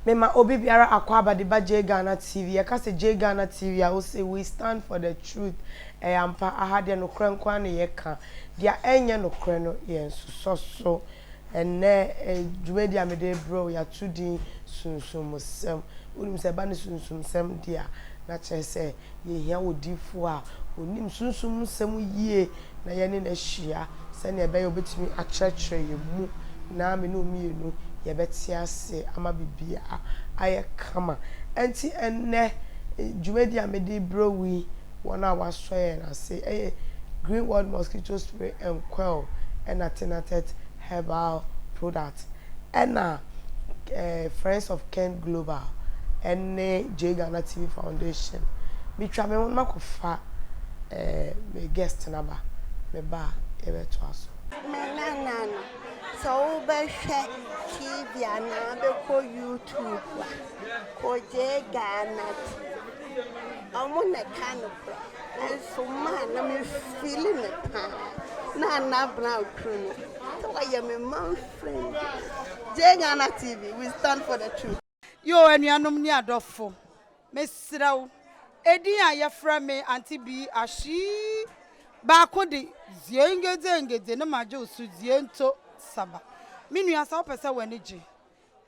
Mema obi biara akwaaba de ba J Ghana TV. Yɛka sɛ J Ghana TV a, wose we stand for the truth. Ɛyɛ ampa, aha deɛ nokorɛ nko ara na yɛka. Deɛ ɛnyɛ nokorɛ no, yɛnsosɔ so. Ɛnnɛ dwumadi a mede rebrɛ wo, yɛato din Sunsumsɛm. Wonim sɛ ɛba ne sunsumsɛm deɛ a, na kyerɛ sɛ yɛhia odiyifoɔ a ɔnim sunsum nsɛm yie na yɛne no ahyia sɛdeɛ ɛbɛyɛ ɔbɛtumi akyerɛkyerɛ yɛn mu na me ne wo mmienu yɛbɛte ase ama biribiara ayɛ kama. Ɛnti ɛnnɛ dwumadi a mede rebrɛ wo yi, wɔn a wɔasɔ yɛn ase yɛ Green World Mosquito Spray and Coil ɛna Tenatet Herbal Product ɛna Friends of Ken Global ɛne J Ghana TV Foundation. Metwa me ho na makɔfa me guest no aba. Meba a yɛbɛtoa so. Me nana no, sɛ wobɛhwɛ TV anaa wobɛkɔ YouTube a, kɔ J Ghana TV. Ɔmo na ɛka nokorɛ. Nso maa na mefili ne paa. Nana Brown kunu no, sɛ wɔyɛ me man friend. J Ghana TV, we stand for the truth. Yo, anuanom ne adɔfo, mesrɛ wo, edin a yɛfrɛ me Auntie B Ahyii baako de ziengedzengedze ne magye wo so ziento saba. Me nua, sɛ wopɛ sɛ w'ani gye,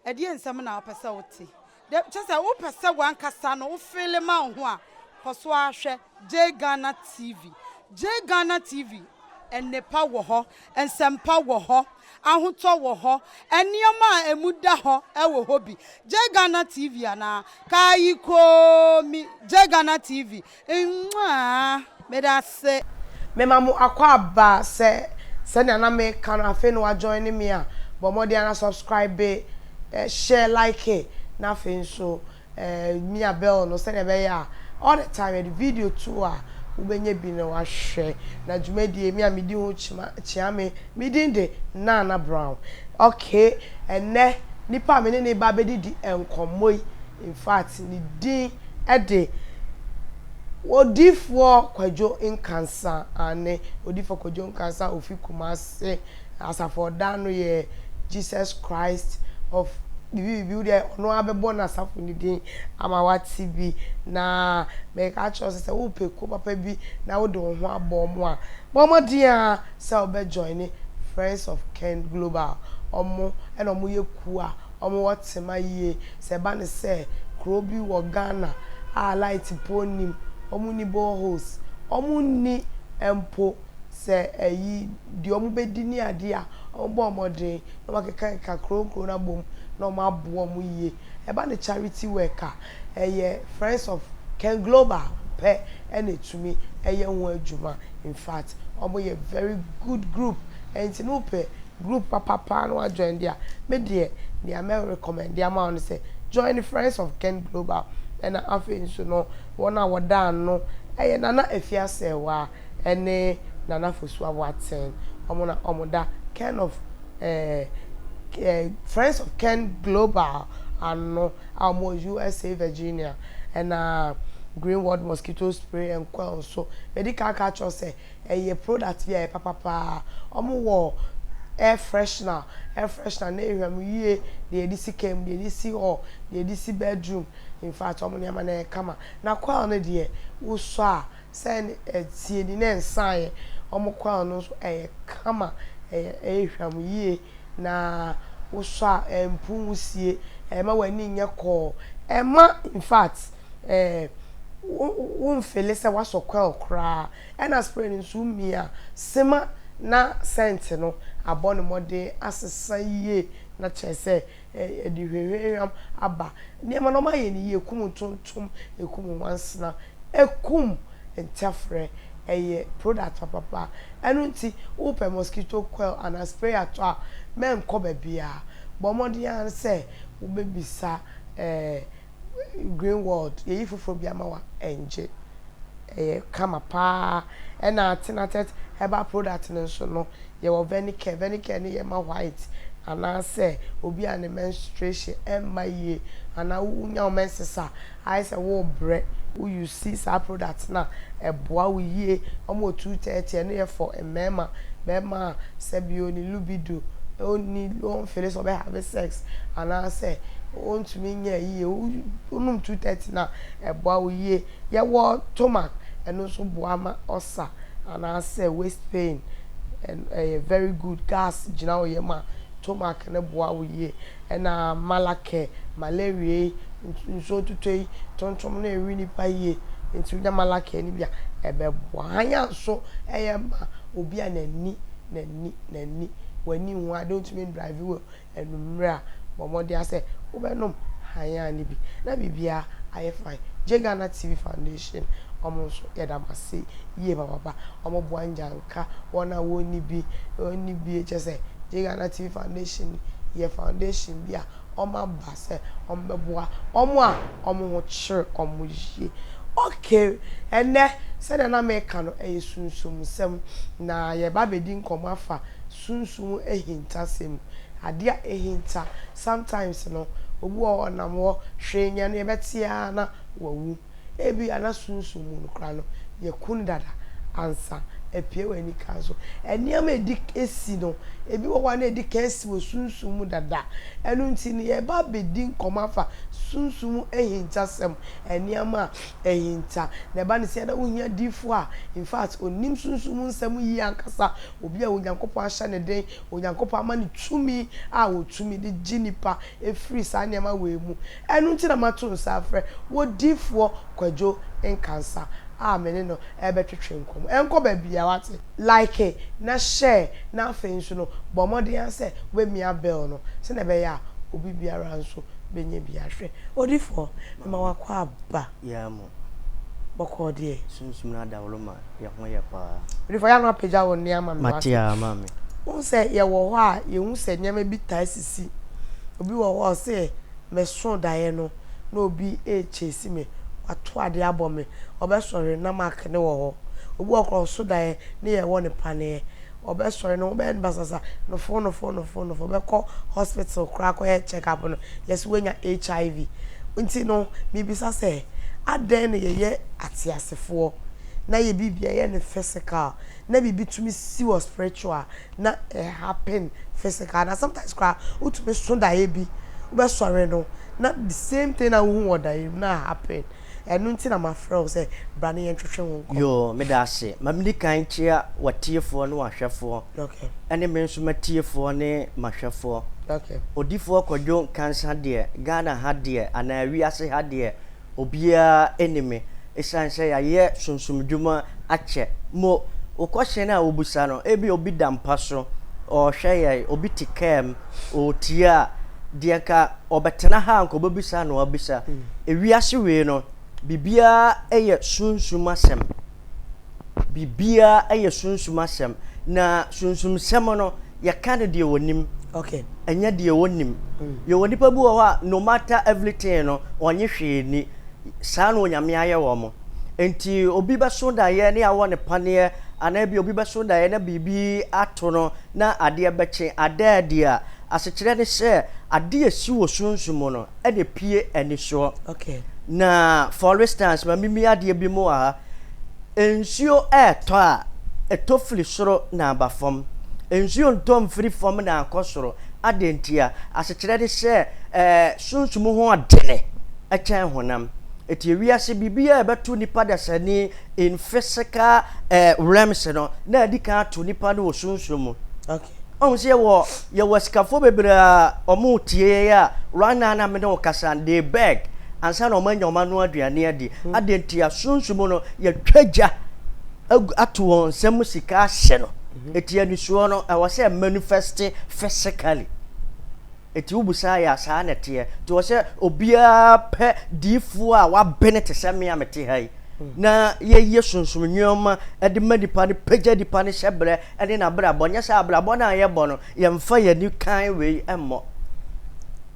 ɛdeɛ nsɛm na wopɛ sɛ wote de kyɛ sɛ wopɛ sɛ wankasa no wofeele ma wo ho a, kɔ so ahwɛ J Ghana TV. J Ghana TV, nnepa wɔ hɔ, nsɛmpa wɔ hɔ, ahotɔ wɔ hɔ, nneɛma a emu da hɔ ɛwɔ hɔ bi. J Ghana TV anaa kaayi koomi J Ghana TV nwaa, meda ase. Mema mo akwaaba. Sɛ sɛnea na meka no, afei na wajoin me a, bɔ mmɔden ana subscribe, share, like, na afei nso mia bell no sɛnea ɛbɛyɛ a all the time yɛde video to a, wobɛnya bi na wahwɛ. Na dwumadie me a medi ho kyea me, me din de Nana Brown. Okay, ɛnnɛ nipa a me ne ne ba bɛdidi nkɔmmɔ yi, in fact ne din de Odiyifoɔ Kwadwo Nkansa. Ane Odiyifoɔ Kwadwo Nkansa, ofi Kumase. Asafo ɔda no yɛ Jesus Christ of biribi biribi. Wodeɛ ɔno ara bɛbɔ n'asafo ne din ama wate bi. Na mɛka akyerɛ sɛ wopɛ kuo papa bi na wode wo ho abɔ ɔmo a, bɔ mmɔden a sɛ wobɛ join Friends of Ken Global. Ɔmo ɛna ɔmo yɛ kuo a ɔmo wɔ tema yie. Sɛ ɛba ne sɛ kuro bi wɔ Ghana a light po nim, ɔmo ni boreholes, ɔmo nni mpo sɛ ɛyi deɛ ɔmo bɛdi ne adeɛ a, ɔmo bɔ mmɔden na ɔmo akekakeka kuro nkuro no abom na ɔmo aboa ɔmo yie. Ɛba ne charity work a, ɛyɛ Friends of Ken Global pɛ ɛna etumi ɛyɛ ho adwuma. In fact, ɔmo yɛ very good group. Ɛnti no wopɛ group papapa na wajoin deɛ a, me deɛ nea mɛ recommend ama wo no sɛ join Friends of Ken Global. Ɛna afei nso no, wɔn a wɔda ano ɛyɛ Nana Afiasɛwa ɛne Nana Fosu Aboateng. Ɔmo na ɔmo da Ken of ɛɛ ɛɛ Friends of Ken Global ano a ɔmo wɔ USA, Virginia. Ɛna Green World Mosquito Spray and Coil nso, mɛdi kan aka akyerɛw sɛ ɛyɛ product bi a ɛyɛ papapaa. Ɔmo wɔ air freshener. Air freshener na ehwam yie deɛ, yɛde si kaa mu, deɛ yɛde si hall, deɛ yɛde si bedroom. In fact, ɔmo nneɛma no yɛ kama. Na coil no deɛ, wosɔ a sɛ ɛtie ni na nsaeɛ. Ɔmo coil no nso ɛyɛ kama, ɛyɛ hwam yie na wosɔ a ɛmpu nwusie, ɛma w'ani nyɛ kɔɔ, ɛma in fact wo womfele sɛ wasɔ coil koraa. Ɛna spray no nso, mia sema na scent no abɔ ne mmɔden asesa yie na kyerɛ sɛ ɛde hwehwɛhwam aba. Nneɛma no ɔmo ayɛ no yie. Ekum ntontom, ekum nwansena, ekum ntɛfrɛ. Ɛyɛ product papapa. Ɛno nti wopɛ mosquito coil anaa spray atɔ a, mɛnkɔ baabiara. Bɔ mmɔden ara sɛ wobɛbisa Green World. Yɛyi foforɔ bi ama wa ɛngye. Ɛyɛ kama paa. Ɛna Tenatet Herbal product no nso no, yɛwɔ Venicare. Venicare no yɛ ma white anaasɛ obi a ne menstruation ɛmma yie anaa wonya wo menses a ayɛ sɛ worebrɛ. Wo use saa product no a, ɛboa wo yie. Ɔmo wɔ 230, ɛno yɛ for mmarima. Bɛrima a sɛbio ne libido ɔnni, ɔmfeel sɛ ɔbɛ have sex anaasɛ Wontumi nyɛ yie. Wonom 230 no a, ɛboa wo yie. Yɛwɔ Tomac, ɛno nso boa ma ulcer anaasɛ waist pain. Ɛyɛ very good. Gas gyina wo yam a, Tomac no boa wo yie. Ɛna Malacare, malaria yi, nsuo ntotɔ yi, tontom no ɛwe nipa yie. Nti wonya Malacare no bi a, ɛbɛboa. Hanya nso ɛyɛ ma obi a n'ani, n'ani, n'ani, w'ani nhu ade, wontumi ndrive wɔ anwummerɛ a, bɔ mmɔden ara sɛ wobɛnom Hanyan no bi na biribiara ayɛ fine. Gye Ghana TV Foundation, wɔn nso yɛda mo ase yie papaapa. Wɔboa ngyanka, wɔn a wɔnni bi, wɔnni bi, kyerɛ sɛ Gye Ghana TV Foundation yɛ foundation bi a wɔaba sɛ wɔbɛboa wɔn a wɔn ho kyere wɔn yie. Okay, ɛnnɛ sɛdeɛ na meka no, ɛyɛ sunsumsɛm na yɛreba abɛdi nkɔmmɔ afa Sunsum ahintasɛm, ade a ehinta, sometimes no obi wɔ hɔ ɔnam hɔ hwee nyɛ no yɛbɛte ara na wawu. Ebia na sunsum mu no koraa no yɛaku no dada ansa apue wɔ anikan so. Nneɛma a edi esi no, ebi wɔ hɔ a na edi kan asi wɔ sunsum mu dada. Ɛno nti no yɛreba abɛdi nkɔmmɔ afa sunsum mu ahintasɛm, nneɛma a ahinta. Na ɛba no sɛ na wohia diyifo a in fact onim sunsum mu nsɛm yie ankasa, Obi a Onyankopɔn ahyɛ no den, Onyankopɔn ama no tumi a ɔtumi de gye nnipa firi saa nneɛma wei mu. Ɛno nti na mato nsa afrɛ wo difoɔ Kwadwo Nkansah a me ne no rebɛtwetwe nkɔmmɔ. Ɛnkɔ baabiara, wate? Like na share na afei nso no bɔ mmɔden ara sɛ wobɛmia bell no sɛdeɛ ɛbɛyɛ a obi biara nso bɛnya bi ahwɛ. Odifoɔ, mema w'akwaaba. Yeah mo. Bɔkɔɔ deɛ. Sunsum no adaworo ma yɛ ho yɛ paa. Odifo yɛ a na wapagya wo nne ama me wate. Mate aa maame. Wohu sɛ yɛwɔ hɔ a yɛhu sɛ nneɛma bi taa sisi. Obi wɔ hɔ a ɔse meso daeɛ no na obi rekyesi me, wato adeɛ abɔ me, ɔbɛsɔre na mark no wɔ hɔ. Obi wɔ hɔ koraa ɔso daeɛ ne yɛwɔ no paneɛ. Ɔbɛsɔre no wobɛyɛ no basabasa, nofo nofo nofo nofo, ɔbɛkɔ hospital koraa akɔyɛ check up no, yɛse wanya HIV. Nti no, mebisa sɛ, adɛn na yɛyɛ ateasefoɔ na yɛ biribi a yɛyɛ no physical na biribi tumi si wɔ spiritual na ɛ happen physical? Na sometimes koraa wotumi so daeɛ bi, wobɛsɔre no na the same thing a wohu wɔ daeɛ mu na happen. Ɛno nti na mafrɛ wo sɛ bra na yɛntwetwe ho nkɔmmɔ. Yoo, meda ase. Ma medi kan nkyea w'atiefoɔ ne w'ahwɛfoɔ, Okay. ɛne me nso m'atiefoɔ ne m'ahwɛfoɔ. Okay. Odifoɔ Kwadwo Nkansah deɛ, Ghana ha deɛ, anaa wiase ha deɛ, obiara nni me. Ɛsiane sɛ yɛayɛ sunsumdwuma akyɛ. Mo, wo kɔhyɛn a wobisa no, ebia obi da mpa so, ɔrehwɛ yɛn, obi te kaa mu, ɔretie a, deɛ nka ɔbɛtena ha a anka ɔbɛbisa na wabisa. Ewiase wei no, biribiara yɛ sunsum asɛm. Biribiara yɛ sunsum asɛm. Na sunsumsɛm no, yɛka no deɛ wɔnim. Okay. Ɛnyɛ deɛ wɔnnim. Yɛwɔ nipa bi wɔ hɔ a, no matter everything no, ɔnye hwee nni. Saa na Onyame ayɛ wɔn. Nti obi bɛso daeɛ ne awɔ ne paneɛ, anaa bi obi bɛso daeɛ na biribi ato no na adeɛ bɛkye, ada adi a, Asekyerɛ ne sɛ, ade a esi wɔ sunsum mu no na epue anisoɔ. Okay. Na for instance, ma mimi adeɛ bi mu wɔ ha. Nsuo ɛretɔ a, ɛtɔ firi soro na aba fam. Nsuo ntɔ mfiri fam na akɔ soro. Adɛn ntia? Asekyerɛ ne sɛ, ɛɛ sunsum ho ɔdene kyɛn honam. Eti ewiase biribiara a ɛbɛto nipa dasani in physical eh, realms no, na adi kan ato nipa no wɔ sunsum mu. Okay. Ɔhu sɛ yɛwɔ yɛwɔ asikafoɔ bebree a wɔn tie yɛn a right now na me ne wo kasa they beg ansa na wɔn anya wɔn ano aduane adi. Hmm. Adeɛ nti a sunsum no yɛtwa gya ato wɔn nsam sika ahyɛ no. Hmm. Eti anisoɔ no ɛwɔ sɛ manifest physically. Eti wobusa yɛ a saa na ɛteɛ. Nti wɔ sɛ obiara pɛ diifoɔ a wabene te sɛ me a mete ha yi. Hmm. Na yɛyɛ sunsum nneɛma de ma nipa no pagya nipa no hyɛbrɛ ne n'abrabɔ. Nyɛ sɛ abrabɔ no a yɛbɔ no, yɛmfa yɛn ani kann wei mmɔ.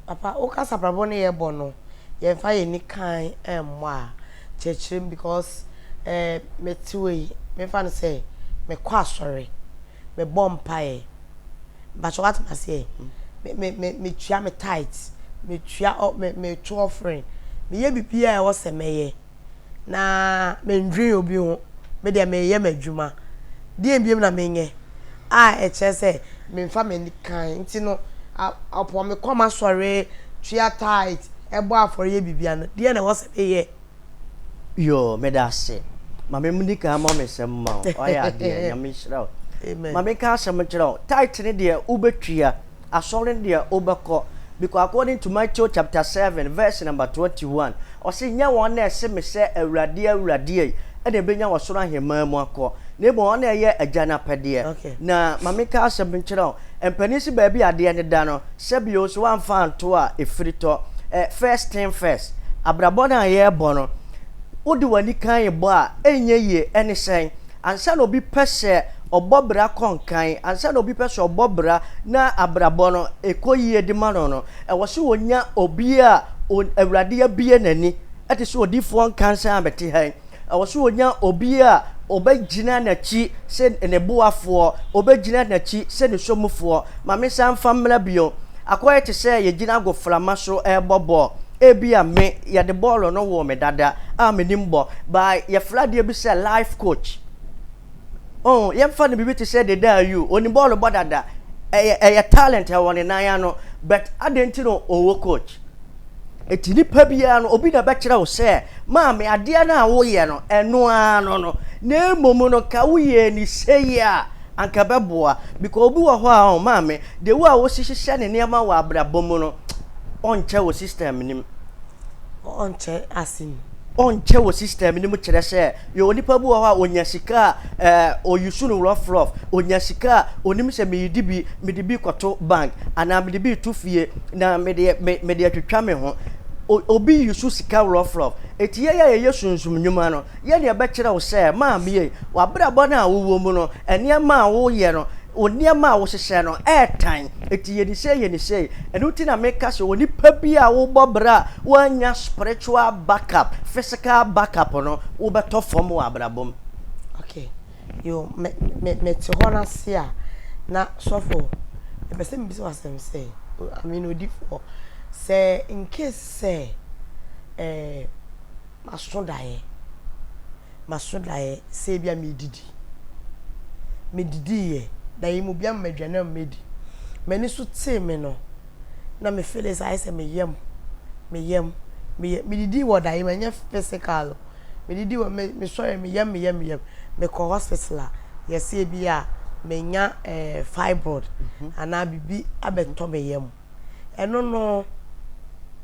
Papa, woka sɛ abrabɔ no yɛbɔ no, yɛmfa yɛn ani kann mmɔ a, kyerɛkyerɛ mu because eh, mete hɔ yi, memfa no sɛ mekɔ asɔre, mebɔ mpaeɛ, mpakyɛ woate m'aseɛ, me, me, me, metua me tithes, metua, me, meto offering, meyɛ biribiara a ɛwɔ sɛ mɛyɛ. na mendwen obi ho, me deɛ mereyɛ m'adwuma, deɛn biom na menyɛ a ɛkyerɛ sɛ memfa m'ani kann nti no, ɔpɔn mekɔ m'asɔre, tua tithe, bɔ afɔre yɛ biribiara no, deɛn na ɛwɔ sɛ meyɛ? Yoo meda ase. Ma me mdi kan mmɔ me nsam mma wo. Wayɛ adeɛ. Nyame nhyira wo. Amen. Ma menka asɛm nkyerɛ wo. Tithe no deɛ wobɛtua. Asɔre no deɛ wobɛkɔ. Because according to Matthew chapter 7 verse number 21, ɔse nyɛ wɔn na ɛse me sɛ Awurade Awurade ei ɛna ɛbɛnya ɔsoro ahemman mu akɔ, na mmom wɔn na ɛyɛ Agya no apɛdeɛ. Okay. Na ma menka asɛm nkyerɛ wo. Mpanin se baabi a adeɛ no da no, Sɛ bio nso woamfa anto a, ɛfiri tɔ. Eh, first thing first, abrabɔ no a yɛrebɔ no, wode w'ani kan rebɔ a, ɛnyɛ yie. Ɛne sɛn? Ansa na obi pɛ sɛ ɔbɔ bra kɔ nkan, ansa na obi pɛ sɛ ɔbɔ bra na abrabɔ no ɛkɔ yie de ma no no, ɛwɔ sɛ ɔnya obi a Awurade abue n'ani, ɛte sɛ odiyifoɔ Nkansah a mete ha yi. Ɛwɔ sɛ ɔnya obi a ɔbɛgyina n'akyi sɛ ne boafoɔ, ɔbɛgyina n'akyi sɛ ne somufoɔ. Ma mensan mfa mmra bio. Akɔyɛ te sɛ yɛgyina agoframa so rebɔ bɔɔl. Ebia me, yɛde bɔɔlo no woo me dada a menim bɔ, but yɛfrɛ adeɛ bi sɛ life coach. Oh, yɛmfa no biribi te sɛ Dede Ayew, ɔnim bɔɔlo bɔ dada, ɛyɛ, ɛyɛ talent ɛwɔ ne nan ano, but adɛn nti na ɔwɔ coach? Enti nipa biara no, obi na ɛbɛkyerɛ wo sɛ, maame, adeɛ no a woyɛ no, ɛno ara no no. Na mmom no, nka woyɛɛ no sei a, anka ɛbɛboa. Because obi wɔ hɔ a, ɔn, maame, the way a wosi hyehyɛ ne nneɛma wɔ abrabɔ mu no, ɔnkyɛ wɔ system no mu. Ɔnkyɛ ase mu. Ɔnkyɛ wɔ system no mu kyerɛ sɛ, Yɛwɔ onipa bi wɔ hɔ a ɔnya sika a eh, ɔyusu no rough rough. Ɔnya sika a ɔnim sɛ meyidi bi, mede bi kɔto bank anaa mede bi reto fie na mede, me, mede atwitwa me ho. O, obi yusu sika rough rough. Eti yɛn a yɛyɛ sunsum nnwuma no, yɛn na yɛbɛkyerɛ wo sɛ, maame ei, w'abrabɔ no a wowɔ mu no, nneɛma a woyɛ no, Wo nneɛma a wohyehyɛ no ɛɛtan, enti yɛ no sei, yɛ no sei. Ɛno nti na meka sɛ onipa bi a wobɔ bra a woannya spiritual back up, physical back up no, wobɛtɔ fam wɔ abrabɔ mu. Okay, yo, me, me, mete hɔ no ase a, na sɔfo, mepɛ sɛ mebisa wo asɛm sɛ, I mean odifoɔ, sɛ in case sɛ, eh, maso daeɛ, Maso daeɛ sɛ ebia meredidi. Medidiiɛ, daeɛ mu obi ama me aduane ama madi. M'ani so tee me no, na me feeling sɛ ayɛ sɛ me yam, me yam, me yam. Medidii wɔ daeɛ mu, ɛnyɛ physical o. Medidi wɔ, me mesɔre me yam, me yam, me yam. Mekɔ hospital a, yɛse ebia manya eh, fibroid anaa biribi abɛtɔ me yam. Ɛno no,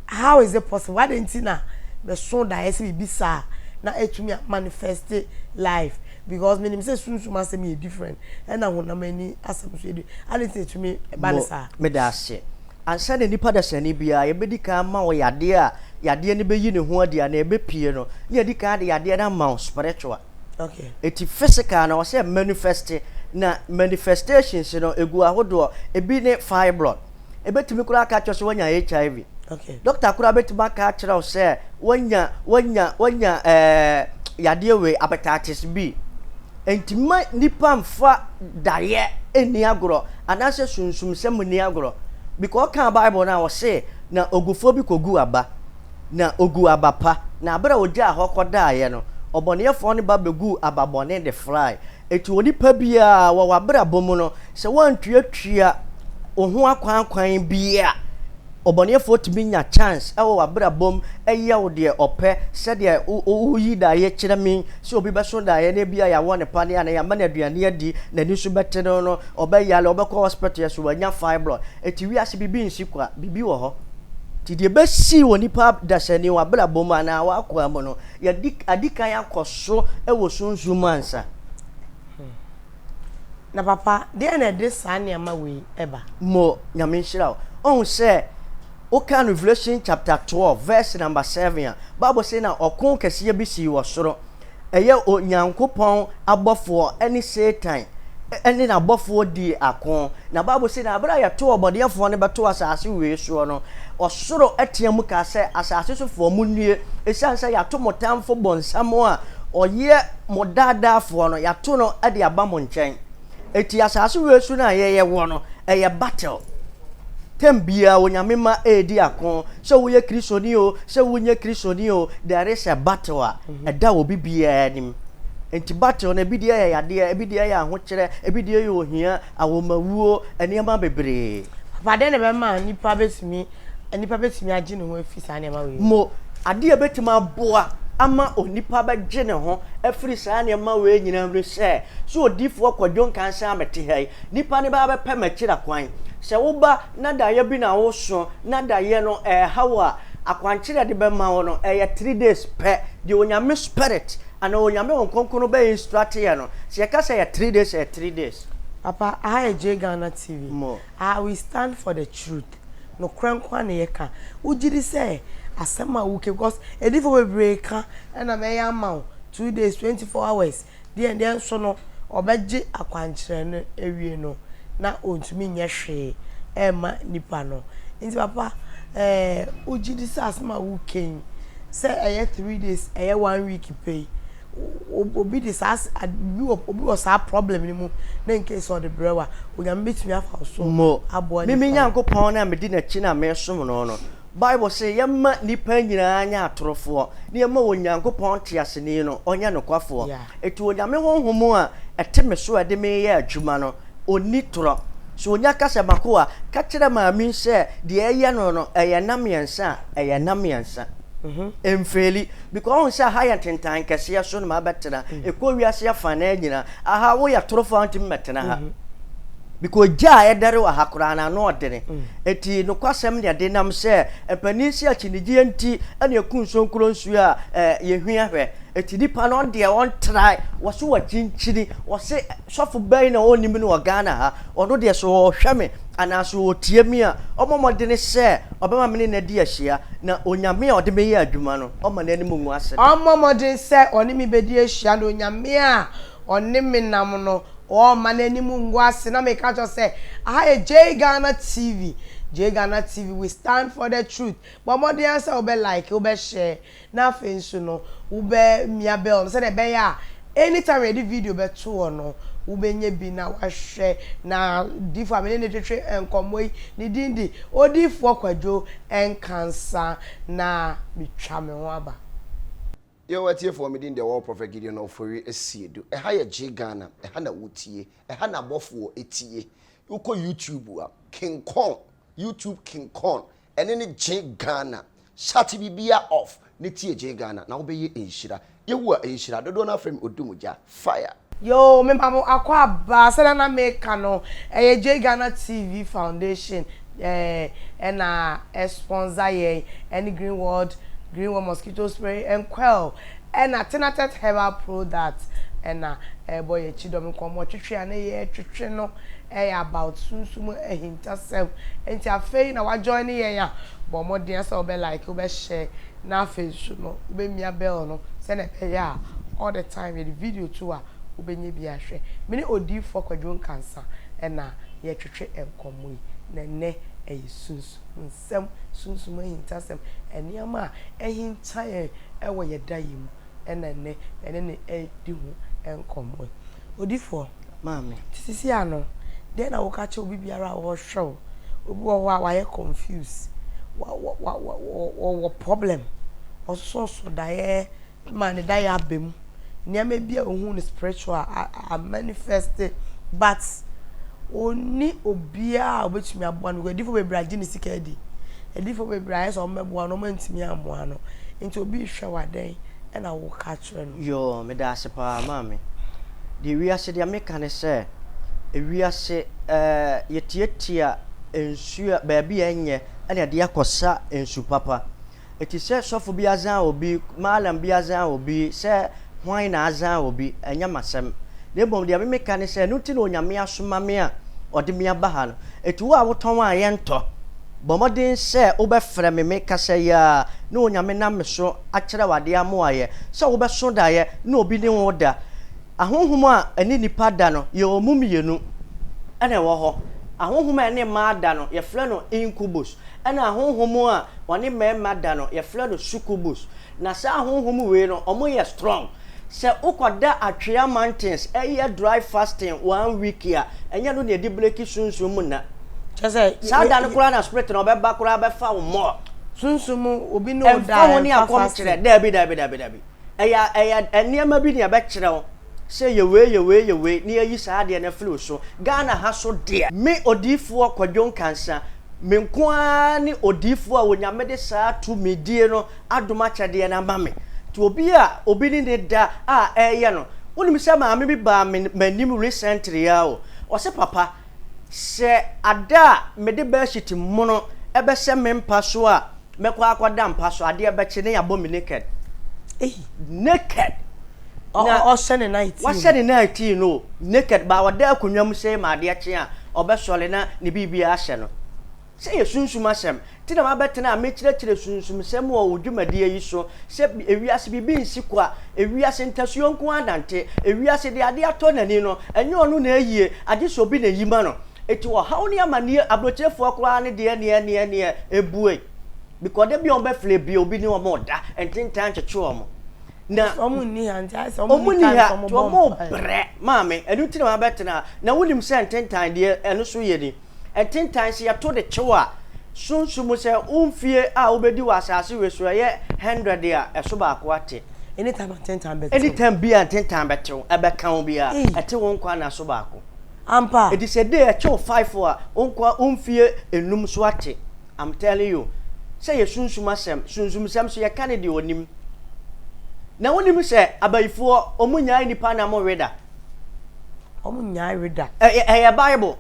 how is it possible? Adɛn nti na meso daeɛ sɛ biribi saa na ɛtumi a manifest life? Because menim sɛ sunsum asɛm yɛ different ɛna honam ani asɛm nso yɛ different. Adɛn nti na ɛtumi ba ne Mo, saa? meda ase. Ansa na nipa dasani biara yɛbɛdi kan ama wo yadeɛ a yadeɛ no bɛyi ne ho adi anaa ɛbɛpue no, na yɛadi kan de yadeɛ no ama wo spiritual. Okay. Eti physical no ɔsɛ manifest na manifestations no egu ahodoɔ ebi ne fibroid ebetumi koraa aka akyerɛ sɛ wanya HIV. Okay. Doctor koraa betumi aka akyerɛ wo sɛ wanya wanya wanya ɛɛ yadeɛ wei hepatitis B. Enti mma nipa nfa daeɛ nni agorɔ anaasɛ sunsumsɛm nni agorɔ because ɔkaa Bible no a ɔse na ogufoɔ bi kɔgu aba. Na oguu aba pa, na bere a ogyaa hɔ kɔdaeɛ no, ɔbɔneɛfoɔ no ba bɛguu aba bɔne de frae. Enti onipa biara, wɔ w'abrabɔ mu no, sɛ woantuatua wo ho akwan kwan bi a, ɔbɔneɛfoɔ tumi nya chance wɔ w'abrabɔ mu yɛ wo deɛ ɔpɛ, sɛdeɛ woyi daeɛ kyerɛ me sɛ obi bɛso daeɛ na ebia yɛawɔ no paneɛ anaa yɛama no aduane adi, n'ani so bɛte no no, ɔbɛyare, ɔbɛkɔ hospital, yɛse wanya fibroid. Enti wiase biribi nsi kwa, biribi wɔ hɔ. Nti deɛ ɛbɛsi wɔ nipa dasani w'abrabɔ mu anaa w'akwaa mu no, yɛadi adi kan akɔ so wɔ sunsum mu ansa. Hmm. Na papa, deɛn na ɛde saa nneɛma wei ba? Mo, Nyame nhyira wo. Ɔhu sɛ, woka Revelation chapter 12 verse number 7 a, Bible se na ɔko kɛseɛ bi sii wɔ soro. Ɛyɛ Onyankopɔn abɔfoɔ ne Satan ne n'abɔfoɔ dii ako. Na Bible se, na berɛ a yɛtoo ɔbɔneɛfoɔ no bɛtoo asase wei soɔ no, ɔsoro teaa mu kaa sɛ, Asase sofoɔ, monnue, ɛsiane sɛ yɛato mo tamfo bonsam a ɔyɛ mo daadaafoɔ no, yɛato no de aba mo nkyɛn. Enti asase wei so no a yɛyɛ wɔ no, ɛyɛ battle. Tɛm biara Onyame mma ɛredi ako. Sɛ woyɛ Kristoni o, sɛ wonyɛ Kristoni o, there is a battle a ɛda obi biara anim. Enti battle no, ebi deɛ yɛ yadeɛ, ebi deɛ yɛ ahokyerɛ, ebi deɛ yɛ ohia, awomawuo, nneɛma bebree. Papa, dɛn na ɛbɛma nnipa bɛtumi Nipa bɛtumi agye ne ho afi saa nneɛma wei mu? Mo, adeɛ a ɛbɛtumi aboa ama onipa bɛgye ne ho afiri saa nneɛma wei nyinaa mu ne sɛ, sɛ odiyifoɔ Kwadwo Nkansah a mete ha yi, nipa no bɛba abɛpɛ m'akyira kwan. Sɛ woba na daeɛ bi na woso na daeɛ no ɛreha wo a, akwankyerɛ a yɛde bɛma wo no, ɛyɛ 3 days pɛ. Deɛ Onyame spirit anaa Onyame Honhom Kronkron bɛ instruct yɛ no, sɛ yɛka sɛ ɛyɛ 3 days a, ɛyɛ 3 days. Papa, aha yɛ J Ghana TV. Mo. Ah, we stand for the truth. Nokorɛ nko ara na yɛka. Wogye di sɛ asɛm a woka because adiyifoɔ bebree ka ɛna mɛyɛ ama wo 2 days, 24 hours deɛ deɛ nso no ɔbɛgye akwankyerɛ no awie no na ɔntumi nyɛ hwee ɛmma nipa no. Nti papa ɛɛ wogye di sɛ asɛm a woka yi sɛ ɛyɛ 3 days ɛyɛ one week pɛ yi obi de saa obi wɔ obi wɔ saa problem no mu na in case ɔde brɛ wa Onyame bɛtumi afa wo so Mo, aboa me me nipa no. Nyankopɔn no a medi n'akyi na mesom no no, Bible se yɛmma nnipa nyinaa nyɛ atorofoɔ, na yɛmma Onyankopɔn teaseni no ɔnyɛ nokwafoɔ. Enti Onyame Honhom a ɛte me so a ɛde me reyɛ adwuma no, ɔnni torɔ. Sɛ ɔnya ka sɛ, M'akoa, ka kyerɛ maame yi sɛ deɛ ɛyɛ no no, ɛyɛ nna mmiɛnsa a, ɛyɛ nna mmiɛnsa. Ɛmfeeli. Because wohu sɛ ha yɛ ntentan kɛseɛ so na mabɛtena. Ɛkɔ wiase afanaa nyinaa. Aha woyɛ torofoɔ a wontumi mmɛtena ha. Because gya a ɛdɛre wɔ ha koraa no ano ɔdene. Enti nokwasɛm na ɛde nam sɛ mpanin se akyinnyegyeɛ nti na ɛku nsonkuro nsuo a yɛhwia hwɛ. Enti nipa no ɔno deɛ ɔntrae, wɔse wakyinkyini, wɔse sɔfo bɛn na ɔnnim no wɔ Ghana ha, ɔno deɛ sɛ ɔhwɛ me anaa sɛ ɔtie me a, ɔmmɔ mmɔdene sɛ ɔbɛma me ne no adi ahyia, na Onyame a ɔde me yɛ adwuma no, ɔmma n'anim ngu ase da. Ɔmmɔ mmɔden sɛ ɔne me bɛdi ahyia, na Onyame a ɔne me nam no, ɔmma n'anim ngu ase. Na meka kyerɛ wo sɛ, aha yɛ Jay Ghana TV, Jay Ghana TV, we stand for the truth. Bɔ mmɔden ara sɛ wobɛ like, wobɛ share, Na afei nso no, wobɛmia bell no sɛdeɛ ɛbɛyɛ a anytime yɛde video bɛto hɔ no, wobɛnya bi na wahwɛ. Na diifoɔ a me ne no twetwe nkɔmmɔ yi, ne din de Odiyifoɔ Kwadwo Nkansah, na metwa me ho aba. Yo atiefoɔ me din deɛ wɔwɔ Prophet Gideon Ofori Asiedu ɛha yɛ Gye Ghana ɛha na wotie ɛha na abɔfoɔ tie wokɔ YouTube a King Kong YouTube King Kong Ɛne ne Gye Ghana. Shut biribiara off ne tie Gye Ghana na wobɛyɛ nhyira. Yehowa nhyira. Dodoɔ no ara frɛ me Odumgya. Fire. Yoo me ma mo akɔ aba sɛdeɛ na meka no ɛyɛ Jay Ghana TV foundation eh ɛna ɛsponsor yɛn ɛne Green World Green World mosquito spray and coil ɛna Tenatet herbal product ɛna ɛbɔ yɛn akyi dɔm nkɔmmɔ twetwe a na yɛtwetwe no ɛyɛ about sunsum ahintasɛm nti afei na wa join yɛn a bɔ mmɔden sɛ wobɛ like wobɛ share na afei nso no wobɛ mia bell no sɛnea ɛbɛyɛ a all the time yɛde video to a wobɛnya bi ahwɛ. Me ne Odiyifoɔ Kwadwo Nkansah ɛna yɛtwetwe nkɔmmɔ yi na ɛnɛ ɛyɛ sunsum nsɛm, sunsum ahintasɛm, nneɛma a ahinta yɛn ɛwɔ yɛn da yi mu ɛna ɛnɛ yɛne no redi ho nkɔmmɔ yi. Odifoɔ, Maame. nti sisi ano, deɛn na woka kyerɛ obi biara a ɔrehwɛ wo? Obi wɔ hɔ a wayɛ confuse, wa wa wa wa ɔwɔ problem, ɔsosɔsosɔ daeɛ ma ne daeɛ aba mu, nneɛma bi a ɔhu no spiritual a a manifest but ɔnni obiara a ɔbɛtumi aboa no because adiyifoɔ bebree agye ne sika adi, adiyifoɔ bebree ayɛ sɛ wɔbɛboa no wɔantumi ammoa no, nti obi rehwɛ wo a dɛn na woka kyerɛ no? Yoo medaase paa maame. Deɛ wiase deɛ meka ne sɛ ewiase ɛɛ yɛtiatia nsuo a baabi a ɛnyɛ ɛna yɛde akɔsa nsu papa. Eti sɛ sɔfo bi azan obi, mallam bi azan obi, sɛ hwan na azan obi, ɛnyɛ m'asɛm. Na mmom deɛ me meka ne sɛ ɛno nti na Onyame asoma me a ɔde me aba ha no. Eti wo a wotɔn a yɛntɔ, bɔ mmɔden sɛ wobɛfrɛ me me kasa yi ara na Onyame nam me so akyerɛ wo adeɛ ama woayɛ. Sɛ wobɛso daeɛ na obi ne wo da. Ahonhom a ɛne nnipa da no, yɛwɔ mu mmienu na ɛwɔ hɔ. Ahonhom a ɛne mmaa da no, yɛfrɛ no incubus. Ɛna ahonhom a wɔne mmarima da no, yɛfrɛ no succubus. Na saa ahonhom wei no, wɔyɛ strong. Sɛ wokɔda Atwea mountains ɛyɛ dry fasting one week a, ɛnyɛ ɛno na yɛde breki sunsum mu nna. Kyerɛ sɛ, Saa da no koraa na spirit no ɔbɛba koraa bɛfa wo more. Sunsum mu obi ne wo da Ɛmfa a, ho ne ɛmfa akɔmkyerɛ, fasting. daabi, daabi, daabi, daabi. Ɛyɛ, ɛyɛ nneɛma bi na ɛbɛkyerɛ wo sɛ yɛ wei, yɛ wei, yɛ wei, na yɛayi saa adeɛ no afiri wo so. Ghana ha so deɛ. Me Odiyifoɔ Kwadwo Nkansah. Me nko ara ne odiyifoɔ a Onyame de saa tumidie no adom akyɛdeɛ no ama me. Nti obi a obi ne no da a ɛreyɛ no, wonim sɛ maame bi baa me m'anim recently ara o, ɔse papa, sɛ ada a mede bedsheet mono bɛhyɛ me mpa so a mɛkɔ akɔda mpa so, adeɛ bɛkye na yɛabɔ me naked. Naked! Na ɔhyɛ ne night wahyɛ ne night no o, naked, ba ɔda akonnwa mu sei ma adeɛ kye a, ɔbɛsɔre na ne biribiara ahyɛ no. Sɛ yɛ sunsum asɛm nti na mabɛtena a mekyerɛkyerɛ sunsumsɛm wɔ wo dwumadie yi so sɛ ewiase biribi nsi kwa, ewiase ntasuo nko ara nante, ewiase deɛ adeɛ atɔ n'ani no ɛnyɛ ɔno na ɛyie agye sɛ obi na ɛyi ma no. Enti ɔhaw ne amaneɛ aburokyerefoɔ koraa ne deɛ neɛ neɛ neɛ ɛbue because da bi a wɔbɛfrɛ bi obi ne wɔn reda ntentan nkyekye wɔn na wɔn nni ha nti ayɛ sɛ wɔn nni time ha sɛ wɔn nti bɔ wɔn mpaeɛ. brɛ maame ɛno nti na mabɛtena ha na wonim sɛ ntentan deɛ ɛno so yɛ ni. Ntentan, sɛ yɛto de kyew a, sunsum sɛ wo mfie a wobɛdi wɔ asase wei so ɛyɛ hundred a, ɛso baako ate. Anytime a ntentan bɛtew. Anytime bi a ntentan bɛtew, ɛbɛka wo biara, ɛte wo nkwa nna so baako. Ampa. Enti sɛ day ɛkyew five a, wo nkwa, wo mfie enum so ate. I'm telling you. Sɛ yɛ sunsum asɛm, sunsumsɛm so yɛka ne deɛ onim. Na wonim sɛ abayifoɔ, wɔn nyae nnipa nam we da. Wɔn nyae we da. Ɛyɛ, ɛyɛ Bible.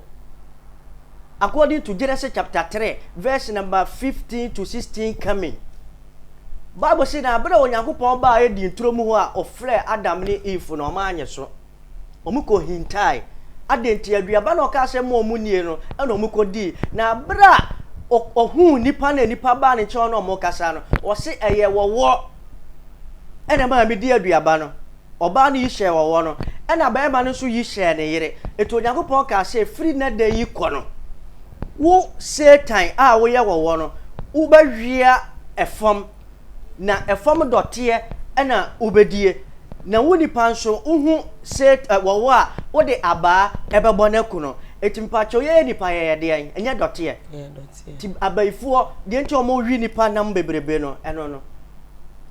According to Genesis chapter 3, verse number 15 to 16 coming. Bible se na abere a Onyankopɔn baa Eden turo mu hɔ a ɔfrɛɛ Adam ne Eve no, wɔn anyɛ so. Wɔn kɔ hintae. Adɛn nti? Aduaba na ɔkaa sɛ mma wɔn nnie no, ɛna wɔn kɔ dii. Na abere a ɔhuu nipa na nipa baa ne nkyɛn na wɔn kasa no, ɔse ɛyɛ wɔwɔ ɛna maa me di aduaba no. Ɔbaa no yi hyɛɛ ɔwɔ no, ɛnna barima no nso yi hyɛɛ ne yere. Enti Onyankopɔn kaa sɛ, Firi nnɛ da yi kɔ no, wo Satan a woyɛ ɔwɔ no, wobɛwea fam, na fam dɔteɛ na wobɛdie. Na wo nipa nso, wohu Satan, ɔwɔ a, wode abaa bɛbɔ no aku no. Enti mpakyɛw, yɛyɛ nipa yɛyɛ deɛn? Ɛnyɛ dɔteɛ? Nti abayifoɔ, deɛ nti a wɔwe nipa nam bebrebe no, ɛno no.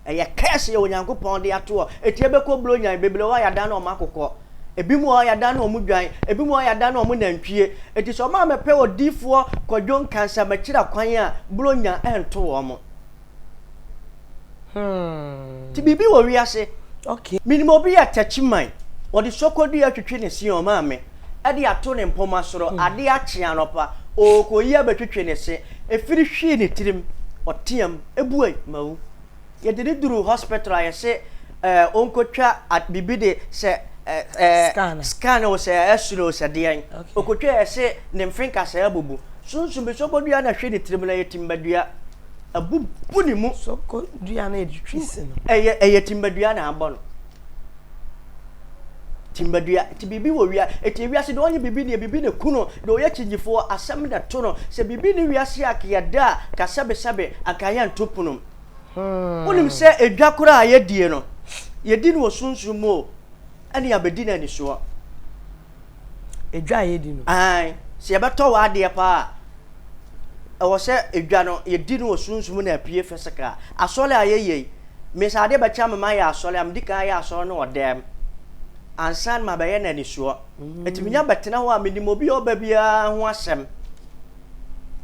Ɛyɛ curse yɛ Onyankopɔn de ato hɔ. Eti ɛbɛkɔ Buronya, bebree wɔ hɔ a yɛadan ne wɔn akokɔ. Ebinom wɔ hɔ a yɛadan ne wɔn dwan, ebinom wɔ hɔ a yɛadan ne wɔn nantwie. Eti sɛ wɔn ammɛpɛ odiyifoɔ Kwadwo Nkansah makyira kwan a, Buronya ɛnto wɔn. Nti biribi wɔ wiase. Okay. Menim obi a Techiman, ɔde sokodua twitwi ne se ɔmaa me de ato ne mpoma soro, adeɛ akye anɔpa, ɔrekɔyi abɛtwitwi ne se, ɛfiri hwii ne tirim, ɔteam. Ebuei, mawu. Yɛde no duruu hospital a yɛse eh, ɔnkɔtwa biribi de sɛ eh, eh, Scan. scan o sɛ x-ray o sɛ deɛn. Okay. Ɔkɔtwa yɛse ne mfe nkasɛɛ abubu. Sunsum bi sokodua na hwe ne tirim na ɛyɛ timbadua. Abubu ne mu. Sokodua na yɛde twi se no. Ɛyɛ, ɛyɛ timbadua na abɔ no. Timbadua, nti biribi wɔ wia, nti ewiase deɛ ɔnyɛ biribi deɛ biribi na eku no, deɛ ɔyɛ kyingyifoɔ asɛm na ɛto no, sɛ biribi nni wiase a yɛda a, ka sɛbesɛbe anka yɛnto pono mu. Wonim sɛ edwa koraa a yɛdie no, yɛdi no wɔ sunsum mu o, ɛne yɛabɛdi no anisoɔ. Edwa a yɛdi no. Aane, sɛ yɛbɛtɔ w'adeɛ paa a, ɛwɔ sɛ edwa no yɛdi no wɔ sunsum mu na apue physical. Asɔre a yɛyɛ yi, me sɛ adeɛ bɛkyɛ ama mayɛ asɔre a, medi kan ayɛ asɔre no wɔ dɛm ansa na mabɛyɛ no anisoɔ. Nti menya bɛtena hɔ a, menim obi a ɔba biara ho asɛm.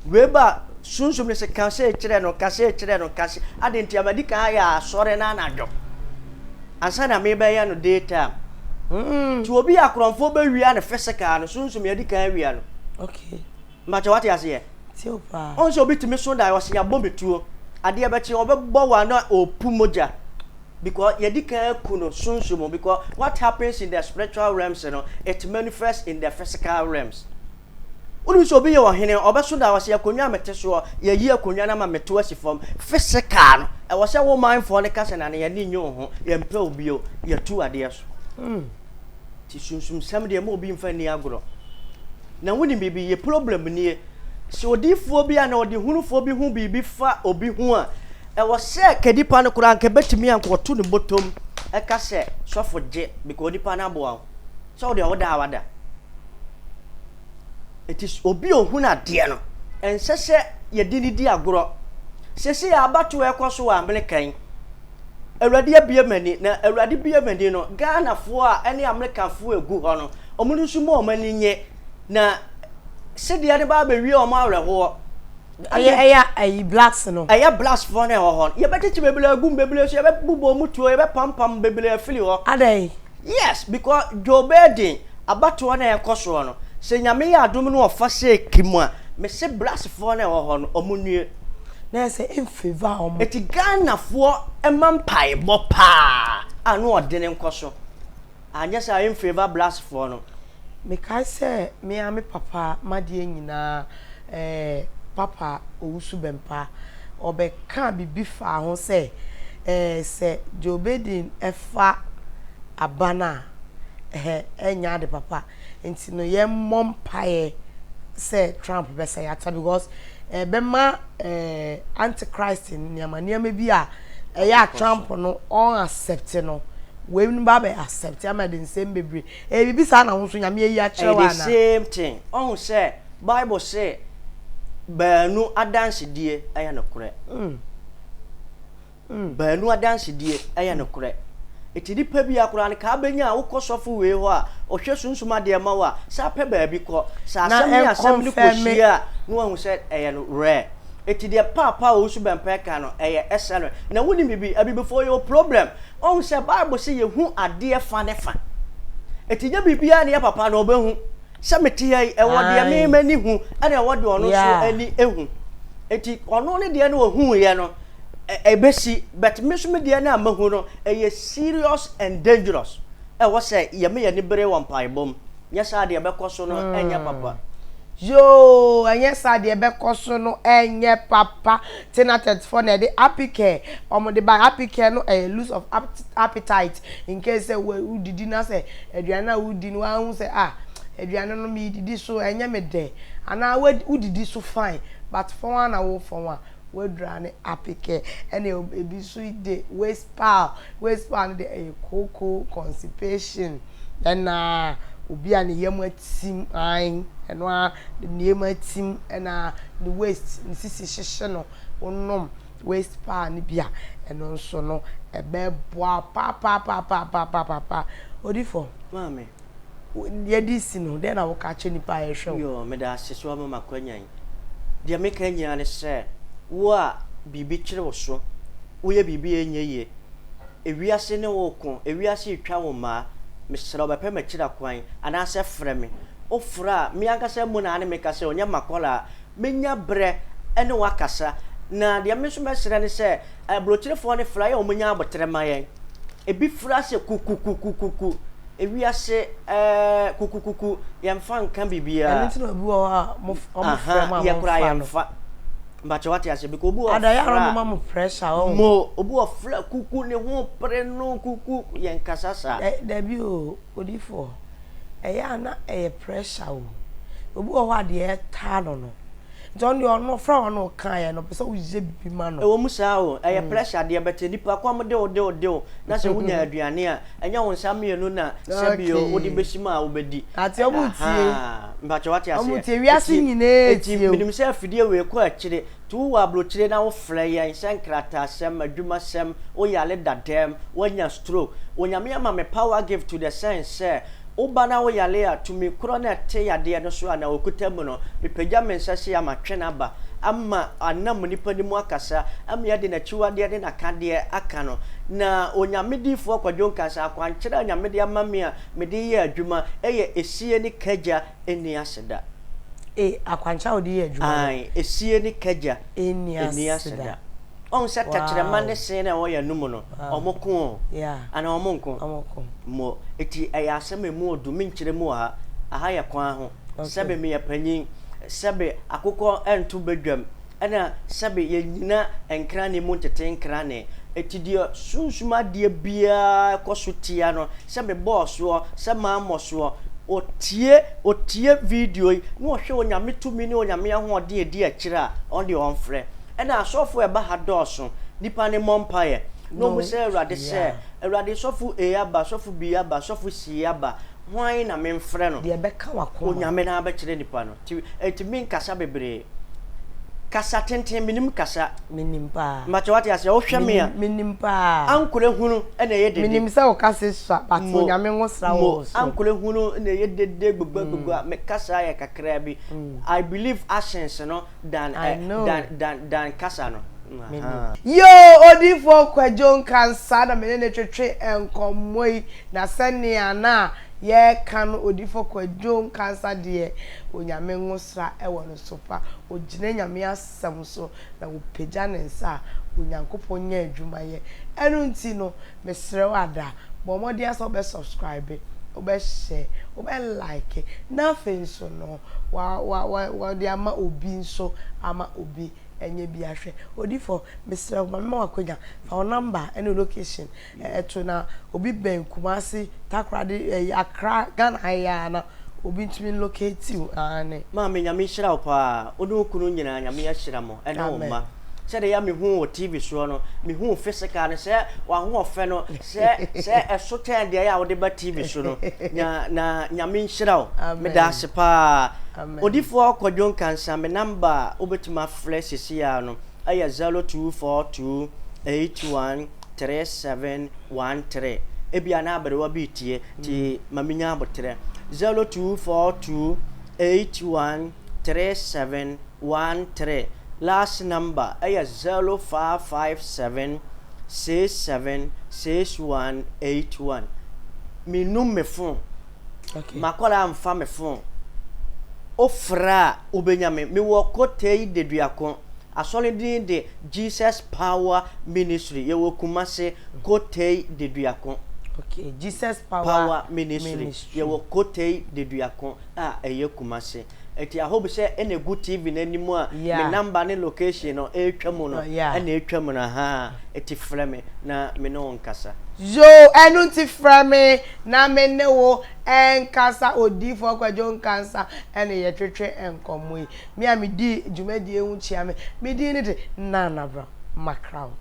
Wei ba sunsum no sɛ ka sei kyerɛ no, ka sei kyerɛ no, ka sei. Adɛn nti a madi kan ayɛ asɔre no anadwo ansa na mebɛyɛ no day time. Nti obi a korɔmfoɔ bɛwia no physical no, sunsum yɛadi kan awia no. Okay. Mpakyɛ wate aseɛ? Tio paa. Ɔn sɛ obi tumi so daeɛ ɔse yabɔ me tuo. Adeɛ bɛkye ɔbɛbɔ wo a na ɔpu mogya because yɛdi kan aku no sunsum mu because what happens in the spiritual realms no it manifests in the physical realms. Wonim sɛ obi yɛ ɔhene ɔbɛso daeɛ ɔse akonnwa a mete soɔ yɛyi akonnwa no ama meto asi fam physical no ɛwɔ sɛ wo manfoɔ no ka sɛ nane yɛne nye wo ho yɛmpɛ wo bio yɛtu adeɛ so. Nti sunsumsɛm deɛ mma obi mfa nni agorɔ. Na wonim biribi, yɛ problem nie. Sɛ odiyifoɔ bi anaa ɔdehunufoɔ bi hu biribi fa obi ho a, ɛwɔ sɛ ka nipa no koraa anka ɛbɛtumi anka ɔto ne bɔtɔm ɛka sɛ sɔfo gye because onipa no aboa wo. Sɛ wo deɛ woda a wada. Nti obi a ɔhunu adeɛ no, ɛnsɛ sɛ yɛde no di agorɔ. Seesei abatoɔ ɛkɔ so wɔ Amerika yi, Awurade abue m'ani, na Awurade bue m'ani no, Ghanafoɔ a ɛne Amerikafoɔ a ɛgu hɔ no, wɔn nso ma wɔn ani nye, na sedeɛ no ba abɛwie wɔn awerɛhoɔ. Ɛyɛ ɛyɛ ayi blacks no. Ɛyɛ blacks foɔ no ɛwɔ hɔ no. Yɛbɛkyekye bebree agum bebree so yɛbɛbobɔ wɔn tuo yɛbɛpampam bebree afiri hɔ. Adɛn? Yes because Joe Biden abatoɔ no a ɛkɔ soɔ no sɛ Nyame yɛ adom na ɔfa sɛ kim a mese blacks foɔ no a ɛwɔ hɔ no ɔmo nnue. Na yɛ sɛ ɛnfavour ɔmo. Eti Ghana foɔ mma mpaebɔ paa a na ɔdene nkɔ so. Anyɛ saa a ɛnfavour blacks foɔ no. Mekae sɛ me ara me papa m'adeɛ nyinaa eh, Papa Owusu Bɛmpa, ɔbɛkaa biribi faa ho sɛ eh, sɛ Joe Biden fa aba no a, eh, ɛnyɛ ade papa. Nti no yɛmmɔ mpaeɛ sɛ Trump bɛsɛe ata because ɛbɛma eh, Antichrist nneɛma nneɛma bi a ɛyɛ a Trump no ɔn accept no, wei no ba bɛ accept ama de nsɛm bebree. Ɛyɛ biribi saa na wo nso Nyame ayi akyerɛ Ɛyɛ wo the anaa? same thing. Ɔhu sɛ Bible se baanu adansedie yɛ nokorɛ. Baanu adansedie yɛ nokorɛ. Eti nipa biara koraa no ka abɛnya a wokɔ sɔfo wei hɔ a ɔhwɛ sunsum adeɛ ma wo a saa pɛ baabi kɔ. Sɛ Na asɛm ne asɛm no ɛnkɔnfɛme. kɔhyia a na wahu sɛ ɛyɛ no rare. Eti deɛ paapa a ɔwusu bɛmpɛ ka no ɛyɛ excellent. Na wonim biribi abibifoɔ yɛwɔ problem. Wahu sɛ Bible se yɛhu adeɛ fa ne fa. Enti nyɛ biribiara na ɛyɛ papa na ɔbɛhu. Sɛ mete ha yi, ɛwɔ deɛ me m'ani hu, ɛna ɛwɔ deɛ ɔno nso ani hu. Enti ɔno ne deɛ no ɔhuiɛ no, ɛbɛsi. But me nso me deɛ no a mahu no, ɛyɛ serious and dangerous. Ɛwɔ sɛ yɛma yɛn ani bere wɔ mpaebɔ mu. Nyɛ saa deɛ ɛbɛkɔ so no ɛnyɛ papa. Yoo ɛnyɛ saa deɛ ɛbɛkɔ so no ɛnyɛ papa Tena 34 na ɛde Apicare wɔn de bae Apicare no ɛyɛ loose of appetite in case sɛ wodidi na sɛ aduane a wodi no woahu sɛ ah aduane no meredidi so ɛnyɛ me dɛ anaa wodidi so fine but fɔn ara na wofɔn a woadura ne Apicare ɛna ebi nso de waste pile waste pile no de ɛyɛ kooko constipation ɛna obi a ne yam atim ae ɛno ara ne yam atim ɛna ne waist ne sisi hyehye no wonom waist paa no bi a ɛno nso no ɛbɛboa paapaapaapaapaapa odifo maame yɛde si no dɛn na woka kyerɛ nipa a ɛhwɛ wo. Yoo meda ase so ama makwanya yi deɛ meka nyinaa ne sɛ wo a biribi kyere wo so woyɛ biribi a ɛnyɛ yie Ewiase ne wo reko, ewiase retwa wo mmaa, mesrɛ wo bɛpɛ m'akyira kwan, anaasɛ frɛ me. Wofrɛ a, me ankasa mmu na ne meka sɛ ɔnyɛ m'akwadaa. Mɛnya berɛ ne wo akasa. Na deɛ me nso mɛsrɛ ne sɛ, aburokyerefoɔ no frɛ a, ɛyɛ a wɔnya aboterɛ ma yɛn. Ebi frɛ asɛ kukukukukuku, ewiase ɛɛ kukukuku, yɛmfa nka Ɛno biribiara. nti na obi wɔ hɔ a wɔfrɛ mo Aha, a yɛ koraa momfa no. yɛmfa. Mpakyɛ wate ase because obi wɔ Ada yɛ fra a moma mo pressure ɔho. Mo obi wɔ fra kuku ne ho pere no kuku yɛn kasa saa. Dabi o odifoɔ ɛyɛ a na ɛyɛ pressure o obi wɔ hɔ a deɛ ɛtaa no no nti ɔno deɛ ɔno ɔfrɛ wo na ɔka yɛ no ɔpɛ sɛ woyɛ bibi ma no. Ɛwɔ mu saa o ɛyɛ pressure deɛ but nipa kɔm de wo de wo de wo na sɛ wonya aduane a ɛnyɛ wo nsa mmienu na sɛbi o wode bɛsi mu a wobɛdi. Ate ɔmo tie. Mpakyɛ wate aseɛ. Ɔmo tie wiase nyinaa tie o. Eti menim sɛ afidie wei kɔ akyire nti wowɔ abrokyire na wofrɛ yɛn sɛ nkrataasɛm, adwumasɛm, wo yare da dɛm, woanya stroke. Onyame ama me power gift to the sense sɛ woba na wo yare a tumi korɔ no a ɛte yadeɛ no so anaa okuta mu no mepagya me nsa sei a matwe no aba ama anam nipa no mu akasa ama yɛde n'akyiwadeɛ ne n'akadeɛ aka no. Na Onyame diyifoɔ Kwadwo Nkansah akwankyerɛ a Nyame de ama me a mede yɛ adwuma yɛ esie ne kagya nni aseda. E akwankyerɛ a wode yɛ adwuma no. Ae, esie ne kagya nni nni aseda. Wahu sɛ tɛkyerɛma ne Wow. se no a ɛwɔ yɛn anom no, Wow. wɔko o, Yeah. anaa wɔnko? Wɔko. Mo, eti ɛyɛ asɛm a emu ɔdu, menkyerɛ mu wɔ ha. Aha yɛ kwan ho. Okay. Sɛbe meyɛ panyin, sɛbe akokɔ nto badwam, ɛna sɛbe yɛnnyina nkrane mu ntete nkrane. Eti deɛ sunsum adeɛ biara kɔ so tia no, sɛ mebɔɔ soɔ, sɛ mammɔ soɔ, ɔtie, ɔtie video yi, na ɔhwɛ Onyame tumi ne Onyame ahoɔden a ɛdi akyire a, ɔno deɛ ɔmfrɛ. Ɛna asɔfoɔ a ɛba ha dɔɔso, nnipa no mmɔ mpaeɛ, na wɔn sɛ Awurade sɛ, Awurade sɔfo A aba, sɔfo B aba, sɔfo C aba, hwan na memfrɛ no? Deɛ ɛbɛka w'akoma. Onyame no ara bɛkyerɛ nipa no. Nti, enti menkasa bebree. Kasa tenten, menim kasa. Menim paa. Mpakyɛ wate aseɛ, wohwɛ me a. Menim paa. Ankorɛ hunu na ɛyɛ dede. Menim sɛ wo kasa sua but Onyame nwosra wɔ wo so. Mo, ankorɛ hunu na ɛyɛ dede gbogba gbogba, me kasa yɛ kakraa bi. I believe actions no than I know. than than than kasa no. Menim. Yoo Odiyifoɔ Kwadwo Nkansah na me ne no twetwe nkɔmmɔ yi, na sɛnea na yɛreka no Odiyifoɔ Kwadwo Nkansah deɛ Onyame nwosra wɔ no so pa, ɔgyina Nyame asɛm so na ɔpagya ne nsa a Onyankopɔn nya adwuma yɛ, ɛno nti no mesrɛ wo ada bɔ mmɔden ara sɛ wobɛ subscribe, wobɛ share, wobɛ like na afei nso no wa wa wa wɔde ama obi nso ama obi anya bi ahwɛ. Odiyifoɔ mesrɛ wo ma mema wo akwanya fa wo number ne wo location to na obi bɛn Kumasi, Takoradi, ɛyi Accra, Ghana ha yi ara na obi ntumi locate wo aane. Maame Nyame nhyira wo paa wo ne wo kunu nyinaa Nyame ahyira mo ɛne wo mma sɛdeɛ yɛ a me hu wo wɔ TV soɔ no me hu wo physical no sɛ wahoɔfɛ no sɛ sɛ ɛso kyɛn deɛ yɛ a wode ba TV so no nya na Nyame nhyira wo me da ase paa Odifoɔ Kwadwo Nkansah me number a wobɛtumi afrɛ sisi ara no ɛyɛ 0242 81 3713 Ebia na aberewa bi retie, nti ma minya aboterɛ. 0242 81 3713 Last number yɛ 0557 67 6181 Mennum me phone. M'akwadaa mfa me phone. Wofrɛ a, wobɛnya me. Mewɔ Kotei Deduako. Asɔre din de Jesus Power Ministry. Yɛwɔ Kumasi, Kotei Deduako. Okay, Jesus Power, Power Ministry. Ministry. Yɛwɔ Kotei Deduako a ɛyɛ Kumasi. Eti I hope sɛ ɛna egu TV n'anim a yeah. me number ne location no ɛretwa mu no oh, yeah. ɛna ɛretwa mu no ha eti frɛ me na me ne wo nkasa. Yoo, ɛno nti frɛ me na me ne wo nkasa Odiyifoɔ Kwadwo Nkansah ɛne yɛtwetwe nkɔmmɔ yi. Me a medii dwumadie ho kyia me, me din ne de Nana Brown Macraw.